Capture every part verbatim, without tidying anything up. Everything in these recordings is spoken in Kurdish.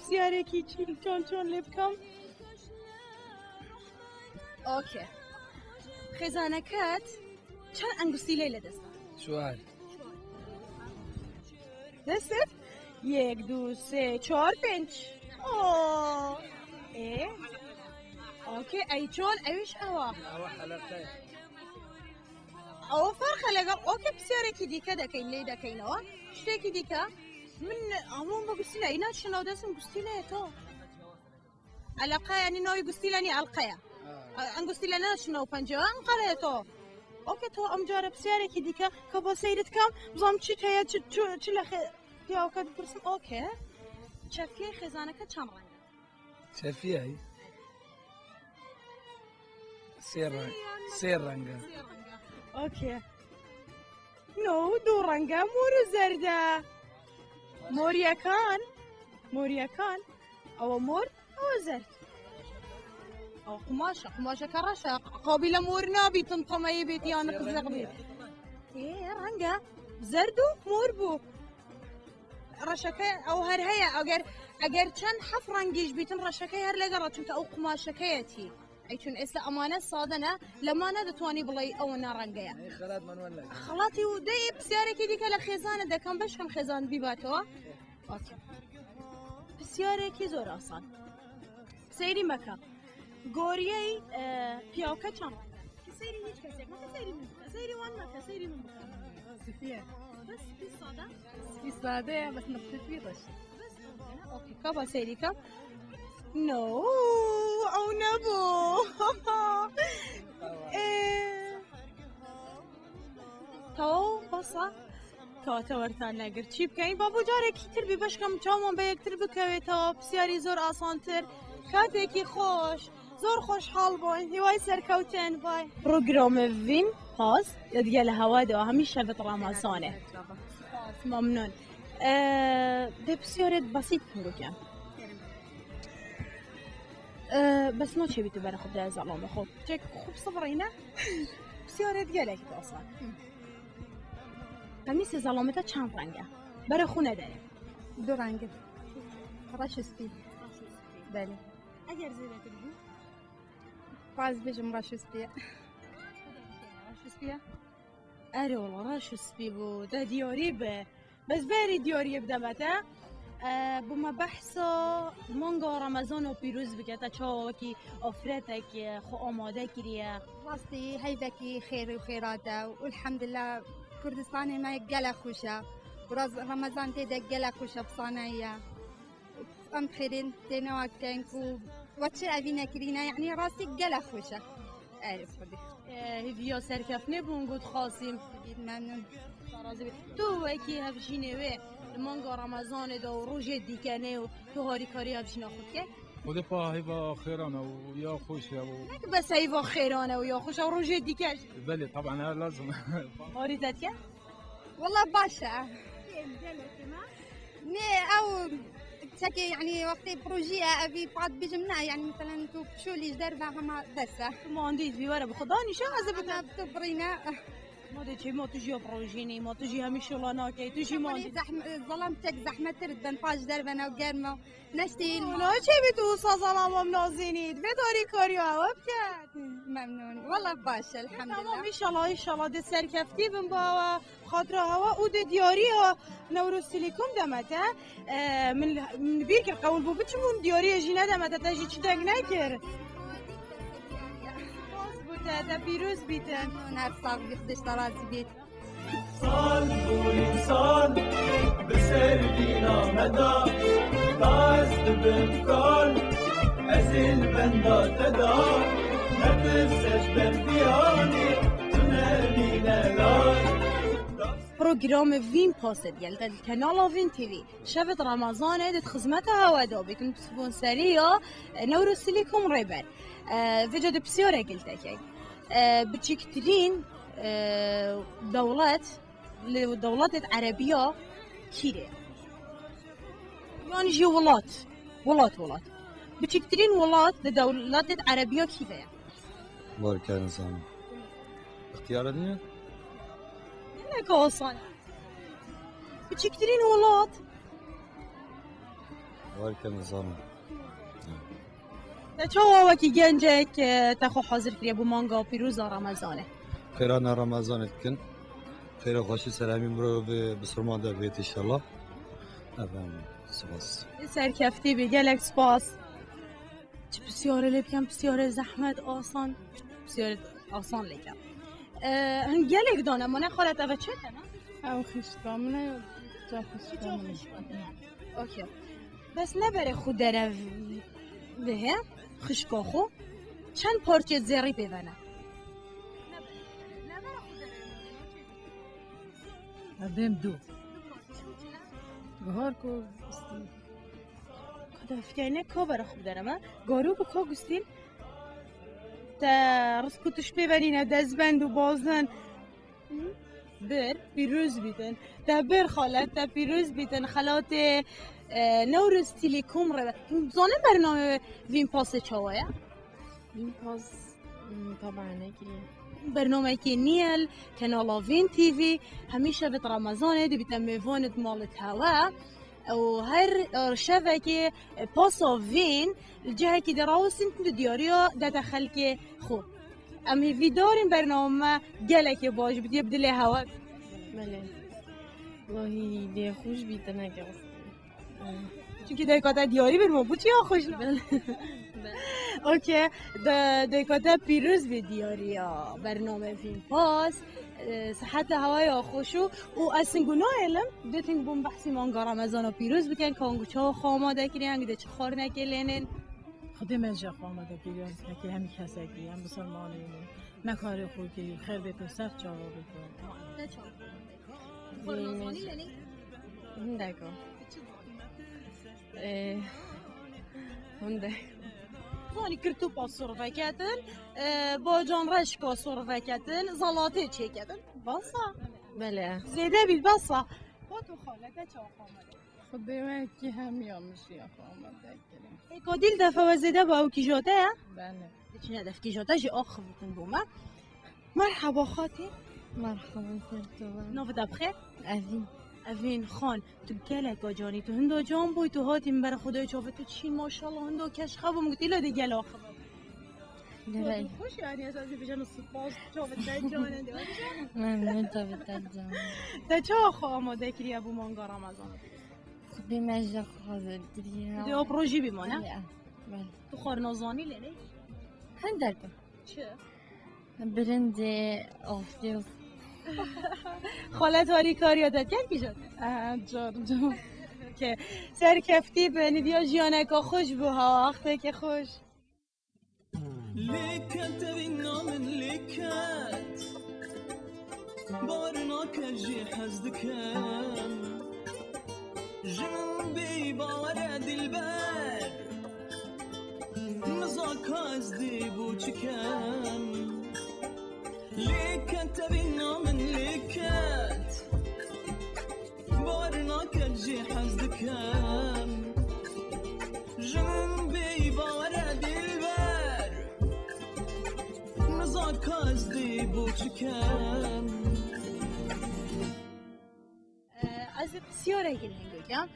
Siyareki çil çon çon lê bikam. Okey. Xêzaneket çend engustîlê li dest e? Çar. Dest e? Yek, du, sê, çar, pênc. Oo. Ê. Okey, ey çon, ew iş ewa. Ewa heleqe. Ew ferq e legal. Okey, pisyarekî dîke dekeyn, lê dekeynەوە. Tiştekî dîke. Min hemû min gustîne, îna çi nav dest min gustîle ye to. Eleqe, yanî navî gustîle nî, elqe ye. Ha. Engustîle ne çi nav pence, Enqere ye to. Okey, to em care pisyarekî dîke, kaba seyr dikem, bizam çi heye, çi, çi, çi lexê piyawke dipirsim, okey. Çefiyê xêzaneke çend reng e? Çefiyê? Sê reng, sê reng e. Sê reng e. Okey. No, du reng e, mor û zerd e. Mor yekan, mor yekan. Ew mor, ew zerd. Ew qumaş e, qumaşeke reş e. Qabîle mor nabîtin, temeyê bêt yan qizix bêt. Ê, reng e. Zerd û mor bû. Reşeke ew her heye. Eger, eger çend heft rengî jî bîtin, reşeke her legel e, çunke ew qumaşeke ye tî. Ey çun êsta emanet sade ne, lê ma neditwanî biڵێ ew ne renge ye. Ê, xelat man wan lek. Xelatî û de yê pisyarekî dîke li xêzanê de, kam beş kam xêzan bîba to. Okey. Pisyarekî zor asan. Seyrî meke. Goriyê, e, piyawke çend reng e? Ki seyrî hiç kesek meke, seyrî min bike. Seyrî wan meke, seyrî min bike. Spî ye. Bes spî sade? Spî sade ye, bes nexşê wî reş e. Bes, okey. Kaba seyrî ke. No, ew nebû. Ê. Taw, basa. Ka te wertan negir. Çî bikeyin? Babo carekî tir bî, beşka min çawan be yektir bikeve, tawa pisyarî zor asantir. Katekî xweş. Zor xweşhal bûn. Hîwayî serkewtin bay. Programê Vîn Pas, digel hewa de hemî şevit Ramazanê. Spas, memnun. Ee, de pisyarê besît gotiyan. Ee, bes no çêbî tu bere xwe de zalamê xwe. Çek xwe bi sibrîne. Pisyarê digelek asan. Qemîsê zelamê te çend reng e? Berê xwe nedere. Du reng e. Reş û spî. Belê. Eger zêdetir bû? Baz bêjim reş û spî ye. Reş û spî ye? Erê wala reş û spî bû. De diyarî be. Bes berî diyariyê bideme te. E, bi me behsa manga Remezana pîroz bike, te çawa wekî afretek, e, xwe amade kiriye? Rastî heyvekî xêr û xêrat e û elhamdulillah Kurdistanê me gelek xweş e. Û raz-, Remezan tê de gelek xweş e, bi sanayî ye. Em xêrên têne wa keng û we çi evîne kirîne, yanî rastî gelek xweş e. Erê Xwedê. E, hêviya serkeftinê bûn got xasîm. Bît memnun. Razî bî. Tu wekî hevjînê wê li manga Remezanê de û rojê dîkenê û tu harîkarî hevjîna xwe dikey? Xwedê pa heyva xêran e û ya xweş e û. Ne ki bes heyva xêran e û ya xweş e, rojê dîke jî. Belê, taban, her lazim. Harî te dike? Wela baş e. Nê, ew çekê, yanî wextê projî ye, evî pat bijim ne, yanî meselen tu pişolî ji derve hema bes e. Tu mandî vî were bi xwe danîşe, ez ê bike. Hema tu birîne. Ma dê çê, ma tu jî ya projî nî, ma tu jî hemî şola nakey, tu jî mandî. Zehme-, zelam tek zehmettir dibin, pa ji derve ne germ e. Neştîn. Naçê bî tu wisa zelam em nazînî. Divê darîkariya we biket. Memnûn. Wela baş, elhamdulillah. Tamam, înşallah, înşallah dê serkeftî bin ba we. Xatira hewa û dê diyariya Newroz Telecom deme te. E, min, min bîr kir qewil bû biçim hûn diyariya jî nedeme te, te jî çi deng nekir. Spas bû te, te pîroz bîtin. Memnûn, her sax bî, Xwedê ji te razî bît. Sal borî sal bi ser vîna me da, ta ez dibim kal, ez ê li benda te da, netirse ji ber viyanê, tu nemîne lal. Programê Vîn Pasê digel te li kanala Vîn T V. Şevit Ramazanê di xizmeta hewa de bîtin, sponseriya, e, Newroz Telecom Rêber. E, vêca di pisyarek li te key. E, biçîktirîn, e, dewlet li dewletê Erebiya kî de ye? Yan jî welat, welat, welat. Biçîktirîn welat li dewletê Erebiya kî de ye? Barkar nizanim. Îxtiyara niye? Gelek asan e. Biçîktirîn welat. Harika nizanim. Te çawa wekî gencek, e, te xwe hazir kiriye bo manga pîroz a Remezanê? Xêrana Remezanê dikin. Xêr û xweşî selamî mirov bi bisilman de bêt inşallah. Efendim, spas. Serkeftî bî, gelek spas. Çi pisyarê lê bikim, pisyarê zehmet, asan, pisyarê asan lê kem. E, hin gelek dane mane xalet eve çi tene? Ew xişka min e, ca xişka min e. Okey. Bes ne berê xwe derev dihe, xişka xwe. Çend parçe zerrî pê vene? Evdem du. Gihar ku Ka te fikirîne ka bera xwe bidere me? Garo ku ka gustîn? Te rizq û tişt pê benîne, dezbend û bazin. Bir, pîroz bîtin. Te bir xalet, te pîroz bîtin. Xelatê, e, Newroz Telecom re. Zanin bername Vîn Pasê çawa ye? Vîn Pas, hmm, taban nekiriye. Bernamekî nî ye li Kanala Vîn T V. Hemî şevê Remezanê dibîte mêvanê di malê te hewe. Û her, e, şevekê, e, pasa vîn li cihekî de rawestin di diyariya dete xelkê xwe. Em hêvîdar in bername gelekê baş bidî, bi dilê hewe. Belê. Wahî dê xweş bî teneke. Çunkî dayka te diyarî bir ma, bu çi ya xweş ne? Belê. Okey, de, dayka te pîroz bê diyariya bername Vîn Pas. E, siheta hewaya xweş û, û ez hingo nahêlim, dê ting bûm behsî manga Remezana pîroz bikin, ka hingo çawa xwe amade kiriye, hingo dê çi xwarinekê lênin. Xwedê me jî xwe amade kiriye, hinekê hemî kesekî, em bisilmanî ne. Me karê xwe kirî, xêr bê tu ser çava bê tu. Te çawa? Xwarinazanî lênî? Hindek o. Ee, hindek. Zanî kirtûpa sor veketin, e, bacan reşka sor veketin, zelatê çêketin. Basa? Belê. Zêde bî, basa. Xwe tu xalete çawa xamede? Xwedê me kî hem ya min jî ya xamede kirin. Ê, ka dîl defe we zêde ba ew kîjate ye? Belê. Diçine def kîjate jî axivîtin bo me. Merhaba xatî. Merhaba, ser tu be. Navê te bi xêr? Evîn. Evîn Xan, tu gelek acan î, tu hinda can bûyî, tu hatî min ber Xwedayê çavê tu çîn, maşallah, hinda keşxe bû, min gotî, îla dê gel axive. Lê xweş, yanî ez, ez ê bêjim spas, çavê te can e, de. Memnun, çavê te can e. Te çawa xwe amade kiriye bo manga Remezanê? Xwedê me jî xwe hazir kiriye. Dê op rojî bî ma, ne? Ya, belê. Tu xwarinazanî lênî? Hindek. Çi? Birindê, oftiz. Xalet harîkariya te dikin kîjan? Aha, car, car. Ke serkeftî be, niviya jiyaneke xweş bû ha, wexteke xweş. Lêket evîna min lêket. Bar nake jê hez dikem. Jin bê bawer e dilber. Nizaka ez dê bo çi kem. Lêket evîna min lêket. Bar nake jê hez dikem. Jin bê bawer e dilber. Nizaka ez dê bo çi kem. Ee, ez ê pisyarek li hingo kem.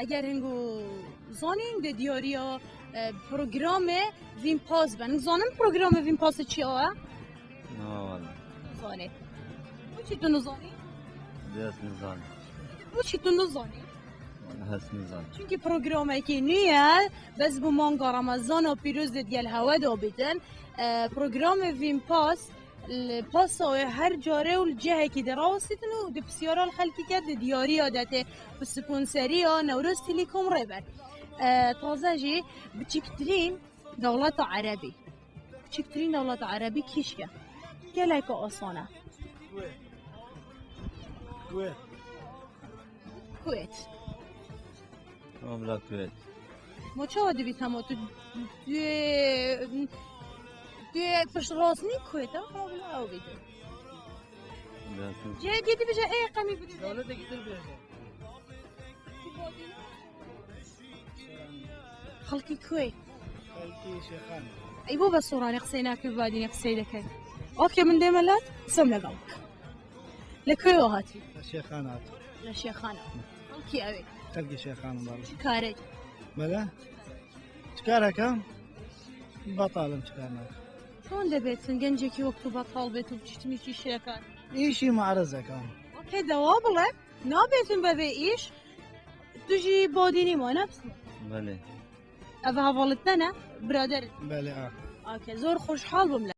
Eger hingo zanîn de diyariya, e, programê Vîn Pas be. Nizanim programê Vîn Pasê çi ye? Na, wala. Zanî. Bo çi tu nizanî? Dê ez nizanî. Bo çi tu nizanî? Wala, ez nizanî. Çunkî programekî nû ye, bes bo manga Remezana pîroz dê digel hewe de bîtin. E, programê Vîn Pas, li pasa wê her carê û li cihekî de rawestîtin û di pisyara li xelkî ke di diyariya de tê bi sponseriya Newroz Telecom Rêber. E, taze jî biçîktirîn dewleta Erebî. Biçîktirîn dewleta Erebî kîşk e. Gelek asan e. Kuwêt. Kuwêt. Tamam, la Kuwêt. Ma çawa dibî tema tu duyê, duyê piştrast nî Kuwêt e, ha bila ew bî. Cihê dî dibêje, ê, qemî bidî. Dewletekî din bêje. Xelkî Kuwêt. Xelkî Şêxan. Ey bo be soranê qisey nakir badîne qisey deke. Okey, min dê melat, qisem legal. Li ku hatî? Li Şêxan hat. Li Şêxan. Xelkî ew ê. Xelkî Şêxan, bala. Çi karek? Bele. Çi kar hekem? Betal im, çi kar nakim. Çond dibêtin gencekî wek tu betal bêt û bi tiştî mîşî şêkar? Îşî me'rezek am. Okey, dewa bile. Nabêtin be vê îş. Tu jî badînî ma, ne? Belê. Ev hevalê te ne? Birader. Belê, a. Okey, zor xweşhal bûm le.